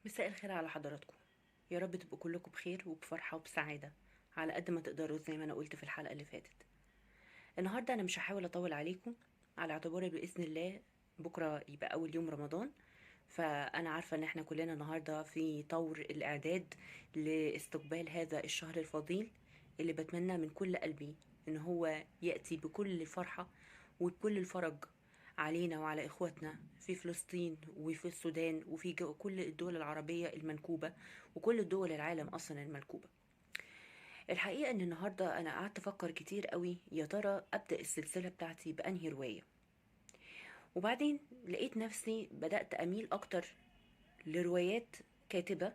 مساء الخير على حضراتكم. يا رب تبقوا كلكم بخير وبفرحة وبسعادة على قد ما تقدروا، زي ما أنا قلت في الحلقة اللي فاتت. النهاردة أنا مش هحاول أطول عليكم، على اعتبار بإذن الله بكرة يبقى أول يوم رمضان، فأنا عارفة إن إحنا كلنا النهاردة في طور الإعداد لاستقبال هذا الشهر الفضيل اللي بتمنى من كل قلبي إن هو يأتي بكل فرحة وبكل الفرج علينا وعلى إخواتنا في فلسطين وفي السودان وفي كل الدول العربية المنكوبة وكل الدول العالم أصلا المنكوبة. الحقيقة إن النهاردة أنا قعدت أفكر كتير قوي، يا ترى أبدأ السلسلة بتاعتي بأنهي رواية؟ وبعدين لقيت نفسي بدأت أميل أكتر لروايات كاتبة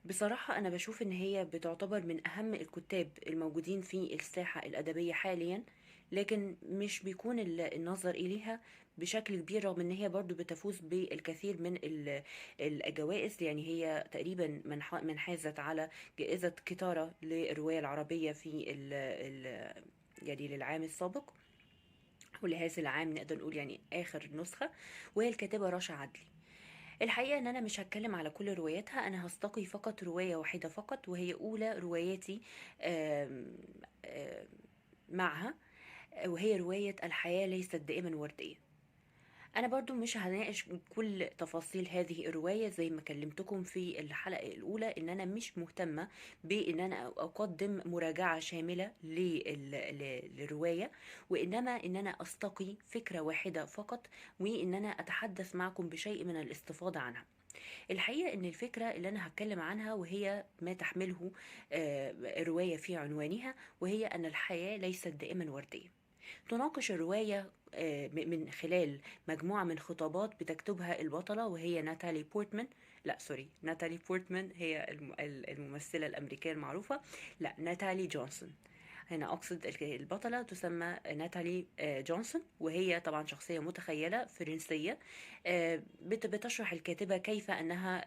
بصراحة أنا بشوف إن هي بتعتبر من أهم الكتاب الموجودين في الساحة الأدبية حاليا، لكن مش بيكون النظر إليها بشكل كبير، رغم إن هي برضو بتفوز بالكثير من الجوائز. هي تقريبا من حازت على جائزة كتارة للرواية العربية في للعام السابق، ولهذا العام نقدر نقول آخر نسخة، وهي الكاتبة رشا عدلي. الحقيقة إن أنا مش هتكلم على كل رواياتها، أنا هستقي فقط رواية واحدة فقط، وهي أولى رواياتي معها، وهي رواية الحياة ليست دائما وردية. أنا برضو مش هناقش كل تفاصيل هذه الرواية، زي ما كلمتكم في الحلقة الأولى إن أنا مش مهتمة بإن أنا أقدم مراجعة شاملة للرواية، وإنما إن أنا أستقي فكرة واحدة فقط، وإن أنا أتحدث معكم بشيء من الاستفاضة عنها. الحقيقة إن الفكرة اللي أنا هتكلم عنها وهي ما تحمله الرواية في عنوانها، وهي أن الحياة ليست دائما وردية. تناقش الرواية من خلال مجموعة من خطابات بتكتبها البطلة، وهي ناتالي بورتمان. لا سوري، ناتالي بورتمان هي الممثلة الأمريكية المعروفة، لا ناتالي جونسون. هنا أقصد البطلة تسمى ناتالي جونسون، وهي طبعا شخصية متخيلة فرنسية. بتشرح الكاتبة كيف أنها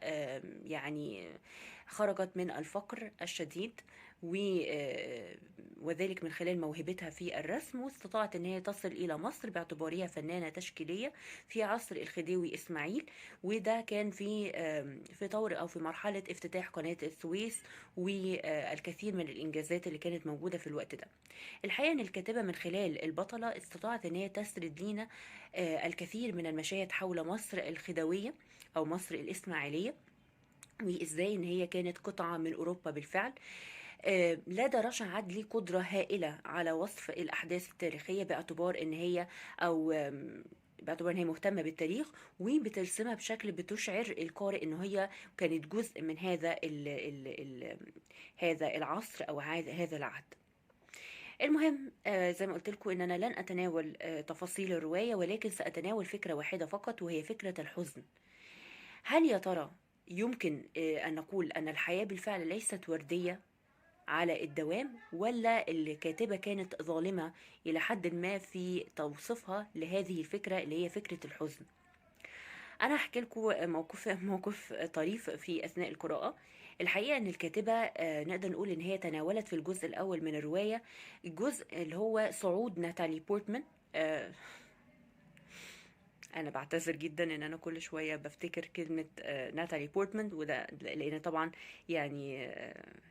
خرجت من الفقر الشديد، وذلك من خلال موهبتها في الرسم، واستطاعت أن هي تصل إلى مصر باعتبارها فنانة تشكيلية في عصر الخديوي إسماعيل، وده كان في طور أو في مرحلة افتتاح قناة السويس والكثير من الإنجازات اللي كانت موجودة في الوقت ده. الحقيقة أن الكاتبة من خلال البطلة استطاعت أن هي تسرد لنا الكثير من المشاهد حول مصر الخديوية أو مصر الإسماعيلية، وإزاي أن هي كانت قطعة من أوروبا بالفعل. لدى رشا عدلي قدرة هائلة على وصف الأحداث التاريخية، باعتبار إن هي أو، باعتبار إن هي مهتمة بالتاريخ، وبترسمها بشكل بتشعر القارئ إن هي كانت جزء من هذا العصر أو هذا العهد. المهم، زي ما قلت لكم إن أنا لن أتناول تفاصيل الرواية، ولكن سأتناول فكرة واحدة فقط، وهي فكرة الحزن. هل يا ترى يمكن أن نقول أن الحياة بالفعل ليست وردية على الدوام، ولا الكاتبة كانت ظالمة إلى حد ما في توصيفها لهذه الفكرة اللي هي فكرة الحزن؟ أنا هحكي لكم موقف طريف في أثناء القراءة. الحقيقة أن الكاتبة نقدر نقول أن هي تناولت في الجزء الأول من الرواية الجزء اللي هو صعود ناتالي بورتمان. أنا بعتذر جدا إن أنا كل شوية بفتكر كلمة ناتالي بورتمان، وده لأن طبعا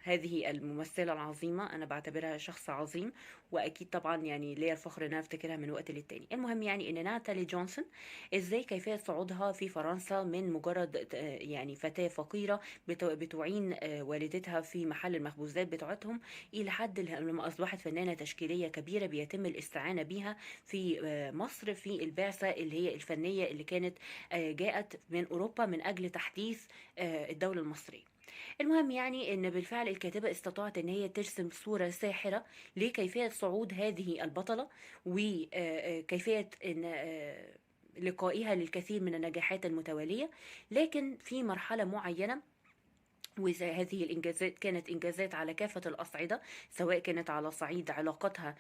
هذه الممثلة العظيمة أنا بعتبرها شخص عظيم، وأكيد طبعا ليا الفخر إن أنا أفتكرها من وقت للتاني. المهم إن ناتالي جونسون إزاي كيفية صعودها في فرنسا من مجرد فتاة فقيرة بتعين والدتها في محل المخبوزات بتاعتهم، إلى حد لما أصبحت فنانة تشكيلية كبيرة بيتم الاستعانة بيها في مصر في البعثة اللي هي الفنية اللي كانت جاءت من أوروبا من أجل تحديث الدولة المصرية. المهم إن بالفعل الكاتبة استطاعت إن هي ترسم صورة ساحرة لكيفية صعود هذه البطلة، وكيفية لقائها للكثير من النجاحات المتوالية. لكن في مرحلة معينة، وهذه الإنجازات كانت إنجازات على كافة الأصعدة، سواء كانت على صعيد علاقتها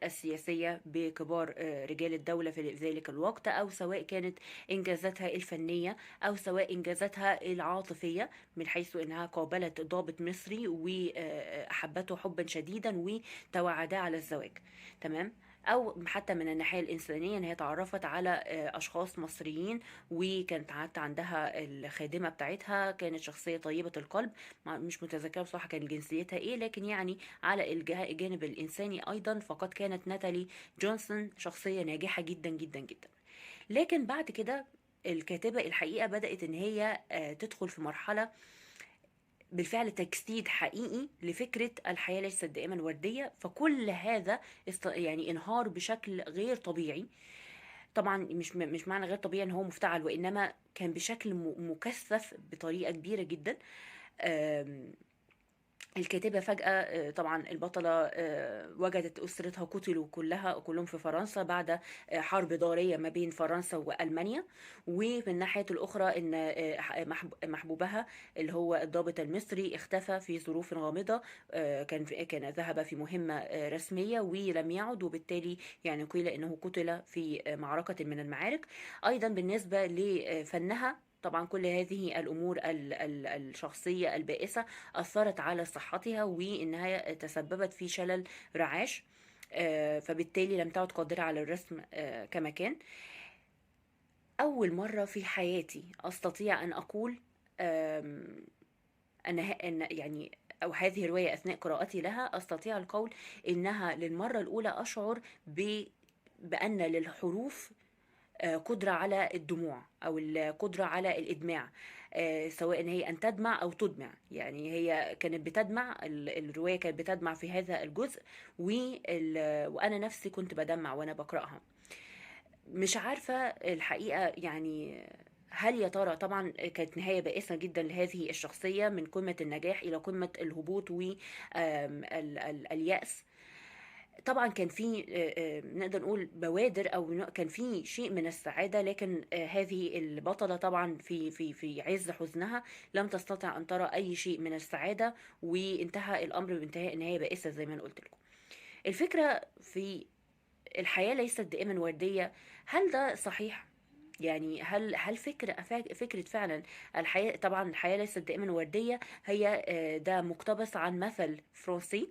السياسية بكبار رجال الدولة في ذلك الوقت، أو سواء كانت إنجازاتها الفنية، أو سواء إنجازاتها العاطفية، من حيث أنها قابلت ضابط مصري وأحبته حبا شديدا وتوعدا على الزواج. تمام؟ او حتى من الناحية الانسانية ان هي تعرفت على اشخاص مصريين، وكانت حتى عندها الخادمة بتاعتها كانت شخصية طيبة القلب، مش متذكرة بصراحة كان جنسيتها ايه، لكن يعني على الجانب الانساني ايضا فقد كانت ناتالي جونسون شخصية ناجحة جدا جدا جدا. لكن بعد كده الكاتبة الحقيقة بدأت ان هي تدخل في مرحلة بالفعل تجسيد حقيقي لفكرة الحياة ليست دائما وردية، فكل هذا يعني انهار بشكل غير طبيعي. طبعا مش معنى غير طبيعي ان هو مفتعل، وانما كان بشكل مكثف بطريقة كبيرة جدا. الكاتبة فجأة، طبعا البطلة، وجدت أسرتها قتلوا كلهم في فرنسا بعد حرب ضارية ما بين فرنسا وألمانيا. ومن ناحية الأخرى إن، محبوبها اللي هو الضابط المصري اختفى في ظروف غامضة، كان ذهب في مهمة رسمية ولم يعد، وبالتالي قيل إنه قتل في معركة من المعارك. أيضا بالنسبة لفنها طبعا كل هذه الأمور الشخصية البائسة أثرت على صحتها، وإنها تسببت في شلل رعاش، فبالتالي لم تعد قادرة على الرسم كما كان. أول مرة في حياتي أستطيع أن أقول، أن يعني أو هذه الرواية أثناء قراءتي لها أستطيع القول إنها للمرة الأولى أشعر بأن للحروف قدرة على الدموع أو القدرة على الإدماع، سواء إن هي أن تدمع أو تدمع. يعني هي كانت بتدمع، الرواية كانت بتدمع في هذا الجزء، وأنا نفسي كنت بدمع وأنا بقرأها. مش عارفة الحقيقة هل يا ترى، طبعا كانت نهاية بائسة جدا لهذه الشخصية من قمة النجاح إلى قمة الهبوط و، اليأس. طبعا كان في، نقدر نقول بوادر أو كان في شيء من السعادة، لكن هذه البطلة طبعا في عز حزنها لم تستطع أن ترى أي شيء من السعادة، وانتهى الأمر بانتهاء نهاية بائسة زي ما أنا قلت لكم. الفكرة في الحياة ليست دائما وردية، هل ده صحيح؟ هل فكرة فعلا الحياة، طبعا الحياة ليست دائما وردية، هي ده مقتبس عن مثل فرنسي،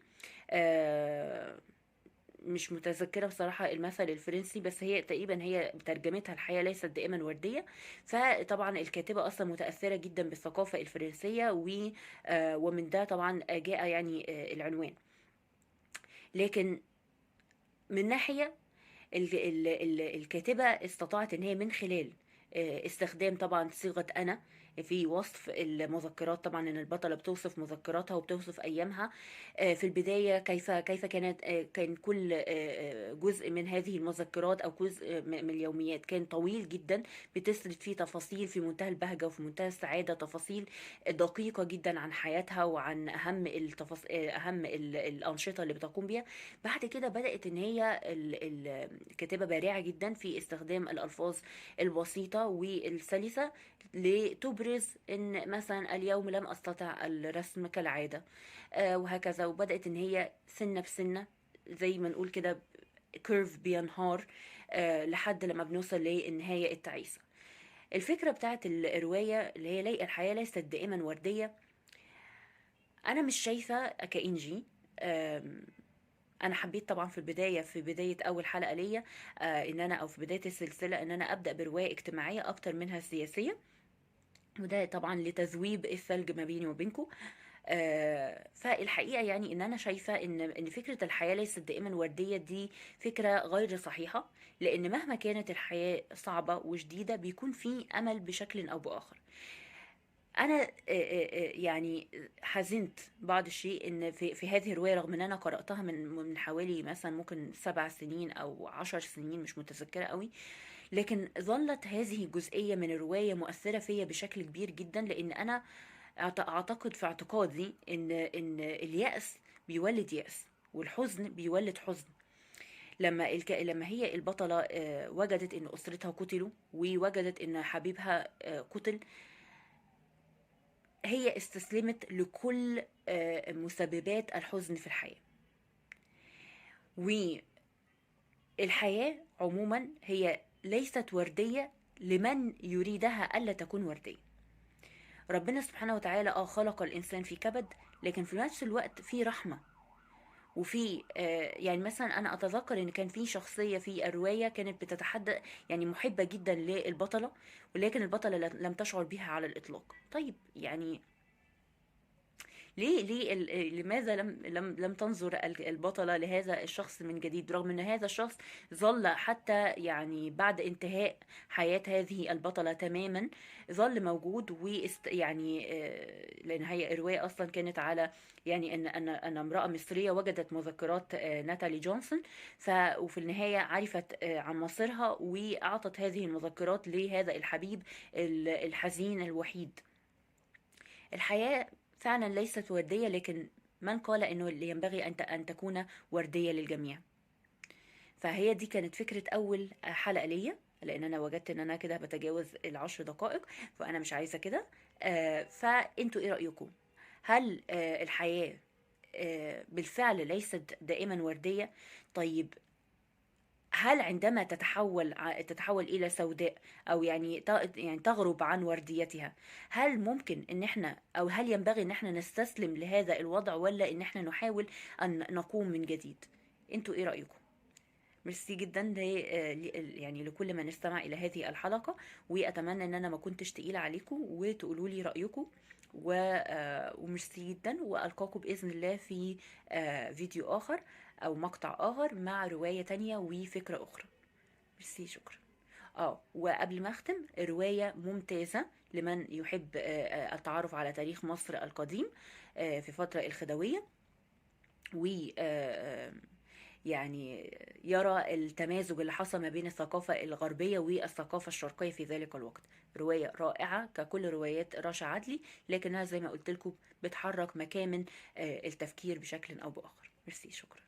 مش متذكرة بصراحة المثل الفرنسي، بس هي تقريبا ترجمتها الحياة ليست دائما وردية. فطبعا الكاتبة أصلا متأثرة جدا بالثقافة الفرنسية، ومن ده طبعا جاء العنوان. لكن من ناحية الكاتبة استطاعت إن هي من خلال استخدام طبعا صيغة أنا في وصف المذكرات، طبعا إن البطلة بتوصف مذكراتها وبتوصف أيامها، في البداية كيف كان كل جزء من هذه المذكرات أو جزء من اليوميات كان طويل جدا، بتسرد فيه تفاصيل في منتهى البهجة وفي منتهى السعادة، تفاصيل دقيقة جدا عن حياتها وعن أهم أهم الأنشطة اللي بتقوم بيها. بعد كده بدأت إن هي الكاتبة بارعة جدا في استخدام الألفاظ البسيطة والسلسة لتبرز إن مثلا اليوم لم أستطع الرسم كالعادة، وهكذا. وبدأت إن هي سنة بسنة زي ما نقول كده كيرف بينهار، لحد لما بنوصل للنهاية التعيسة. الفكرة بتاعت الرواية اللي هي الحياة ليست دائما وردية، أنا مش شايفة كإنجي. أنا حبيت طبعا في البداية، في بداية أول حلقة ليا، إن أنا أو في بداية السلسلة إن أنا أبدأ برواية اجتماعية أكتر منها سياسية، وده طبعا لتذويب الثلج ما بيني وبينكم. فالحقيقة إن أنا شايفة إن فكرة الحياة ليست دائما وردية دي فكرة غير صحيحة، لأن مهما كانت الحياة صعبة وشديدة بيكون في أمل بشكل أو بآخر. أنا، حزنت بعض الشيء إن في هذه الرواية، رغم إن أنا قرأتها من حوالي مثلا ممكن 7 سنين أو 10 سنين مش متذكرة قوي، لكن ظلت هذه الجزئية من الرواية مؤثرة فيا بشكل كبير جدا، لأن أنا أعتقد في اعتقادي إن اليأس بيولد يأس والحزن بيولد حزن. لما هي البطلة، وجدت إن أسرتها قتلوا ووجدت إن حبيبها، قتل، هي استسلمت لكل، مسببات الحزن في الحياة. والحياة عموما هي ليست وردية لمن يريدها ألا تكون وردية. ربنا سبحانه وتعالى خلق الإنسان في كبد، لكن في نفس الوقت في رحمة، وفي يعني مثلا انا اتذكر ان كان في شخصية في الرواية كانت بتتحدى، يعني محبة جدا للبطلة، ولكن البطلة لم تشعر بها على الاطلاق. طيب يعني ليه لماذا لم تنظر البطلة لهذا الشخص من جديد، رغم ان هذا الشخص ظل حتى يعني بعد انتهاء حياة هذه البطلة تماما ظل موجود، يعني لان هي الرواية اصلا كانت على يعني ان امرأة مصرية وجدت مذكرات ناتالي جونسون، وفي النهاية عرفت عن مصيرها واعطت هذه المذكرات لهذا الحبيب الحزين الوحيد. الحياة فعلا ليست وردية، لكن من قال انه اللي ينبغي ان تكون وردية للجميع؟ فهي دي كانت فكرة اول حلقة ليا، لان انا وجدت ان انا كده بتجاوز 10 دقائق، فانا مش عايزة كده. فانتوا ايه رأيكم؟ هل الحياة بالفعل ليست دائما وردية؟ طيب هل عندما تتحول إلى سوداء أو يعني تغرب عن ورديتها، هل ممكن إن إحنا أو هل ينبغي إن إحنا نستسلم لهذا الوضع، ولا إن إحنا نحاول أن نقوم من جديد؟ أنتوا إيه رأيكم؟ ميرسي جدا لكل من استمع إلى هذه الحلقة، وأتمنى إن أنا ما كنتش تقيلة عليكم وتقولوا لي رأيكم، وميرسي جدا، وألقاكم بإذن الله في فيديو آخر أو مقطع آخر مع رواية تانية وفكرة أخرى. ميرسي، شكرا. وقبل ما أختم، رواية ممتازة لمن يحب التعرف على تاريخ مصر القديم في فترة الخديوية، و يرى التمازج اللي حصل ما بين الثقافة الغربية والثقافة الشرقية في ذلك الوقت. رواية رائعة ككل روايات رشا عدلي، لكنها زي ما قلت لكم بتحرك مكامن التفكير بشكل أو بآخر. ميرسي، شكرا.